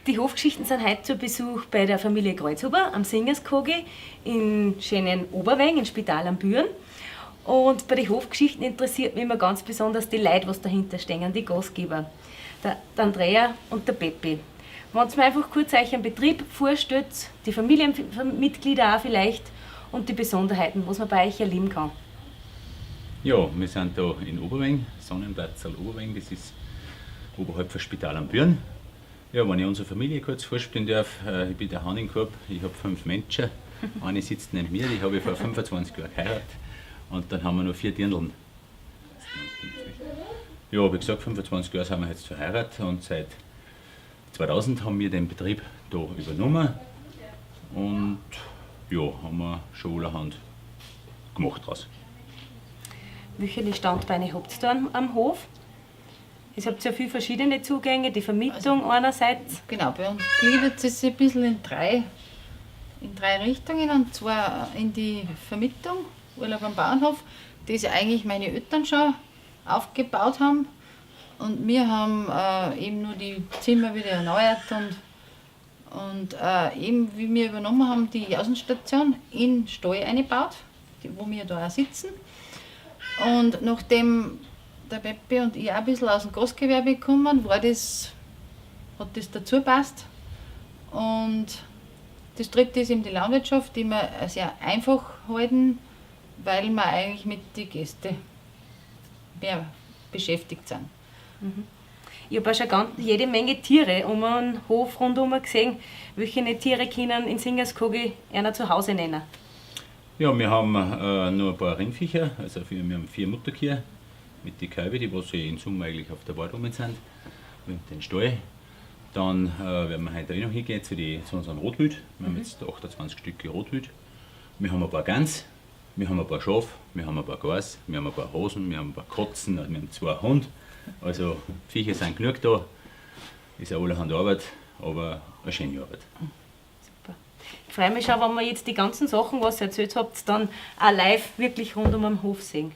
Die Hofgeschichten sind heute zu Besuch bei der Familie Kreuzhuber am Singerskogi in schönen Oberweng, in Spital am Büren. Und bei den Hofgeschichten interessiert mich immer ganz besonders die Leute, was dahinter stehen, die Gastgeber, der Andrea und der Peppi. Wenn ihr mir einfach kurz euch einen Betrieb vorstellt, die Familienmitglieder auch vielleicht und die Besonderheiten, was man bei euch erleben kann. Ja, wir sind da in Oberweng, Sonnenplatzerl Oberweng, das ist oberhalb von Spital am Büren. Ja, wenn ich unsere Familie kurz vorstellen darf, ich bin der Hanning-Korb, ich habe 5 Menschen. Eine sitzt neben mir, die habe ich vor 25 Jahren geheiratet. Und dann haben wir noch 4 Dirndln. Ja, wie gesagt, 25 Jahre sind wir jetzt verheiratet und seit 2000 haben wir den Betrieb da übernommen. Und ja, haben wir schon allerhand gemacht draus. Welche Standbeine habt ihr da am Hof? Es habt ja viele verschiedene Zugänge, die Vermietung einerseits. Genau, bei uns gliedert es sich ein bisschen in drei Richtungen, und zwar in die Vermietung, Urlaub am Bauernhof, das eigentlich meine Eltern schon aufgebaut haben. Und wir haben eben nur die Zimmer wieder erneuert und eben, wie wir übernommen haben, die Jausenstation in den Stall eingebaut, wo wir da auch sitzen. Und nachdem der Peppi und ich auch ein bisschen aus dem Gastgewerbe gekommen, hat das dazu gepasst. Und das dritte ist eben die Landwirtschaft, die wir sehr einfach halten, weil wir eigentlich mit den Gästen mehr beschäftigt sind. Ich habe auch schon ganz, jede Menge Tiere um den Hof rundherum gesehen. Welche Tiere können in Singerskogi einer zu Hause nennen? Ja, wir haben nur ein paar Rindviecher, also wir haben 4 Mutterkühe mit den Kälber, die was im Sommer eigentlich auf der Weide rum sind, mit dem Stall. Dann werden wir heute auch noch hingehen zu unserem Rotwild. Wir haben jetzt 28 Stücke Rotwild. Wir haben ein paar Gans, wir haben ein paar Schafe, wir haben ein paar Gans, wir haben ein paar Hosen, wir haben ein paar Katzen, also wir haben 2 Hunde. Also Viecher sind genug da. Ist ja allerhand Arbeit, aber eine schöne Arbeit. Super. Ich freue mich schon, wenn wir jetzt die ganzen Sachen, was ihr erzählt habt, dann auch live wirklich rund um den Hof sehen.